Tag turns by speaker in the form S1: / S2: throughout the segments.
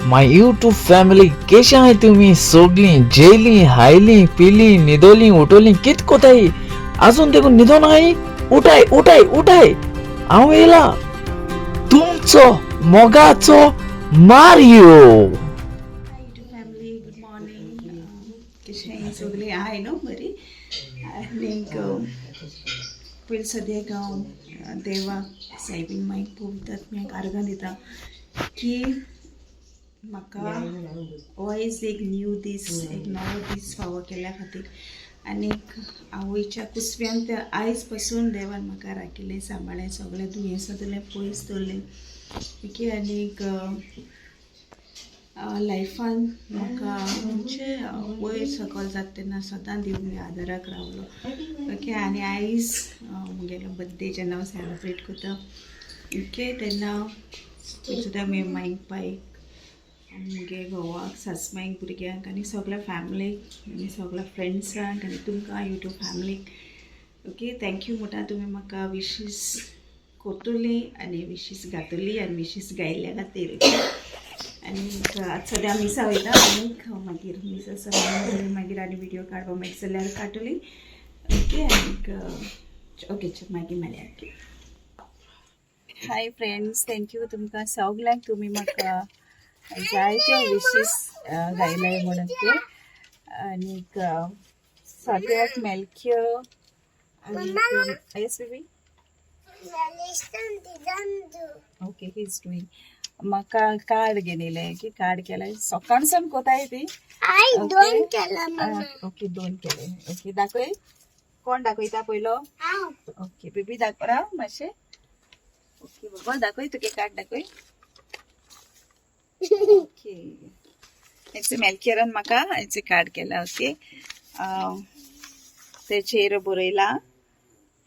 S1: My YouTube family, केशे आहाय तुमी सोगलीं? जेयलीं, हायलीं, पिलीं, न्हिदोलीं, उठोलीं? कित कोताय? आजून देखून न्हिदोन आहाय? उठाय, उठाय, उठाय! हांव येयला, तुमचो मोगाचो Mario.
S2: Hi YouTube family, good morning. कशें सगळीं आहाय न्हू बरी? आनीक पयलीं सद्याक हांव देवाक, सायबीन मायक, पवित्र आर्गां दिता की म्हाका वॉयज एक न्यू दीस, एक नवो दीस फावो केल्या खातीर. आनीक आवयच्या कुसव्यान ते आयज पासून देवान म्हाका राखिल्लें, सांबाळ्ळें, सगळें दुयेंसांतलें पयस दवरलें. ओके, आनीक लायफान म्हाका म्हणजे वयर सकयल जाता तेन्ना सदां देव म्हज्या आदाराक रावलो. ओके, आनी आयज म्हगेलो बड्डे जेन्ना हांव सेलिब्रेट करता, ओके, तेन्ना सुद्दां म्हगे मायक, पायक, म्हगे घोवाक, सासमायक, भुरग्यांक आनी सगळ्या फॅमिलीक आनी सगळ्या फ्रेंड्सांक आनी तुमकां युट्यूब फॅमिलीक, ओके, thank you म्हणटा. तुमी म्हाका विशीस कोतुली आनी विशीस घातली आनी विशीस गायल्या खातीर. आनी आतां सद्या मिसा वयता आनीक मागीर मिसा सगळें मागीर आनी व्हिडियो काडपाक मेळटा जाल्यार काडटली. ओके, आनीक ओके, मागीर मेळया. Okay, hi friends, thank you तुमकां सगल्यांक, तुमी म्हाका जायत्यो विशीस गायले म्हणून ते. आनीक सगळ्याक मेलक्यो आनीक yes baby. Okay, he is doing. म्हाका कार्ड घेयलें की कार्ड केलें सकाळसान कोताय ती.
S3: दोन केला मम्मा.
S2: ओके, दोन केले. ओके, दाखय. कोण दाखयता पयलो?
S3: हांव.
S2: ओके बेबी, दाखय राव मातशें. ओके बाबा, दाखय, तुगे कार्ड दाखय. ओके, हेचे मेलकेरान म्हाका हेचे कार्ड केला. ओके, तेचेर बरयला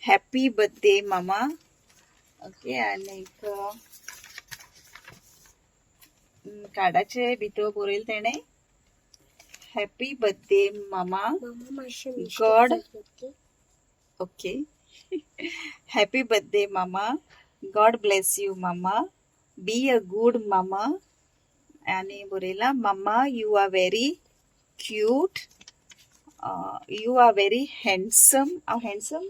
S2: हॅपी बर्थडे मामा. ओके, आनीक कार्डाचे भितर बरयलें तेणें हॅपी बर्थडे मामा.
S3: मम्मा, मातशें.
S2: God. Okay, happy birthday mama, God bless you mama, be a good mama. आणि बरयला mama, you are very cute, you are very handsome, handsome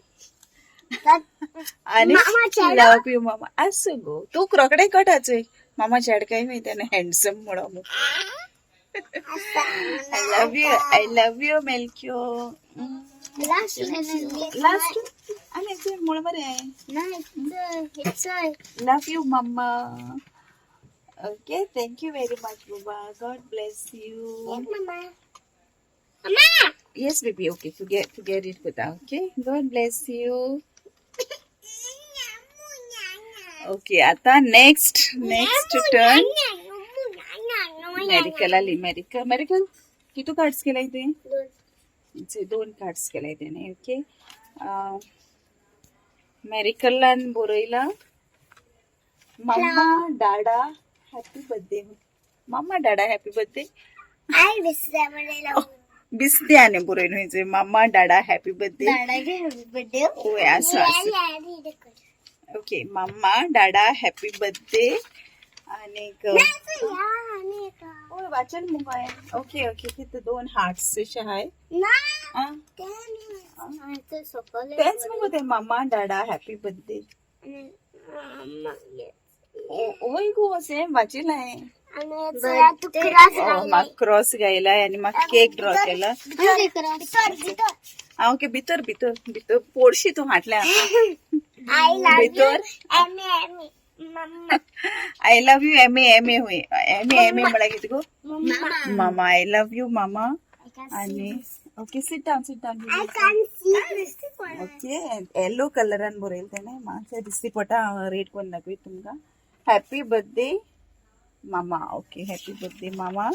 S2: आणि
S3: मामा चेडो?
S2: लव you मामा. आसूं गो, तूं रोखडें कटाचोय मामा चेड काय मागीर तेणें हँडसम म्हणून. I love you, I love you मेलक्यो.
S3: Last.
S2: Last आणि मुळ बरें.
S3: नाही.
S2: Love you, Mama. Okay, thank you very much, Baba. God bless you.
S3: Mama, mama.
S2: Yes, baby. Okay, forget it, Buddha. Okay, God bless you. Okay, आता next next turn मेरिकल आली. मेरिकल, मेरिकल, किती cards केलाय ते? दोन कार्ड्स केलाय त्याने. ओके, मेरिकलान बरयला mamma dada happy birthday, mamma dada happy birthday.
S3: आई विसरले.
S2: बिस्ते आनी बरयन खंयचे मामा डाडा हॅपी बर्थडे.
S3: दादा हॅपी बर्थडे.
S2: होय, असं असं. ओके, मामा डाडा हॅपी बर्थडे. आणि होय, वाचन मुगो. ओके ओके, तिथं दोन हार्ट्स अशे हाय. आ, तेच मुगो ते, मामा डाडा हॅपी बर्थडे. होय गो, सेम वाचिलाय. म्हाका क्रॉस गायलाय आणि म्हाका केक ड्रॉ केला. हा, ओके, भितर भितर भितर पोडशी तूं हाटल्या भितर. I love you M A M A. होय, एम ए एम ए म्हळ्यार कितें गो? मामा. I love you मामा. आणि okay, sit down, sit down.
S3: I can't see this.
S2: Okay, yellow कलरान बरयलें तेणें. मातशें दिसती पडटा. हांव रेड करून दाखयता तुमकां. हॅपी बर्थडे मामा. ओके, हॅपी बर्थडे मामा.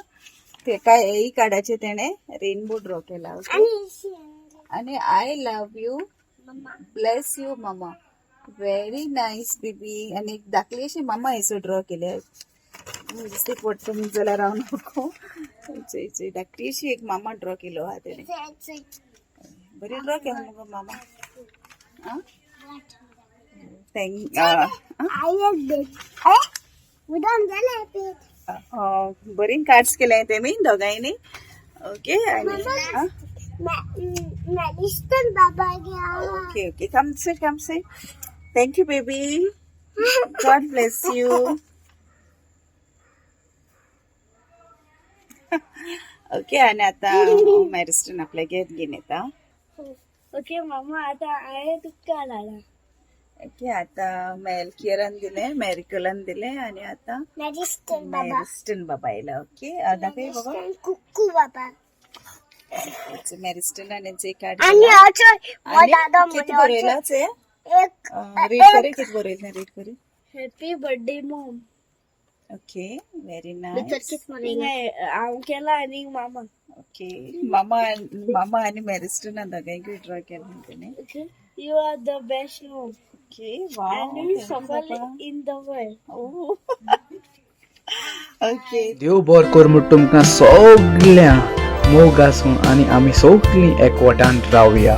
S2: ते काय हेय कार्डाचेर तेणें रेनबो ड्रॉ केला. ओके, आणि I love you bless you mama. Very nice baby. आणि एक धाकली अशी मामा हेसो ड्रॉ केले. दिसती पडटा जाल्यार हांव नको. धाकटी अशी एक मामा ड्रॉ केलो आहा तेणें. बरी ड्रॉ केला मुगो मामा. आं, thank
S3: I.
S2: बरीं कार्ड्स केले तेमी दोगांयनी. ओके आनी
S3: मॅरिस्टन बाबा घ्या.
S2: Okay okay, come sit, come sit. Thank you baby, God bless you. Okay, आणि आता मॅरिस्टन आपल्या घेत घेऊन येता.
S3: ओके मामा, आता आहे तुका झाला.
S2: ओके, आता मेलकियरान दिले, मेरिकलान दिले आणि आता
S3: मॅरिस्टन बाबा.
S2: मॅरिस्टन बाबा येयला. ओके, दाखय बाबा.
S3: कुक्कू बाबा.
S2: मॅरिस्टन आणि जे कार्ड
S3: आणि
S2: आणि
S3: दादा.
S2: किती बरयलाच आहे?
S3: एक.
S2: रीड करे, किती बरयलं रीड करे.
S3: Happy birthday mom.
S2: Okay, very nice.
S3: हांव केला आनी मामा.
S2: ओके, मामा, मामा आणि मॅरिस्टन दोगांयकूय ड्रॉ केला तेणे.
S3: You are the best mom.
S2: Okay, wow.
S3: आनी सकल इन the world.
S2: Okay.
S1: देव बर कर म्हूण तुमकां सगळ्यांक मोग आसूं आनी आमी सगळीं एकवटान रावया.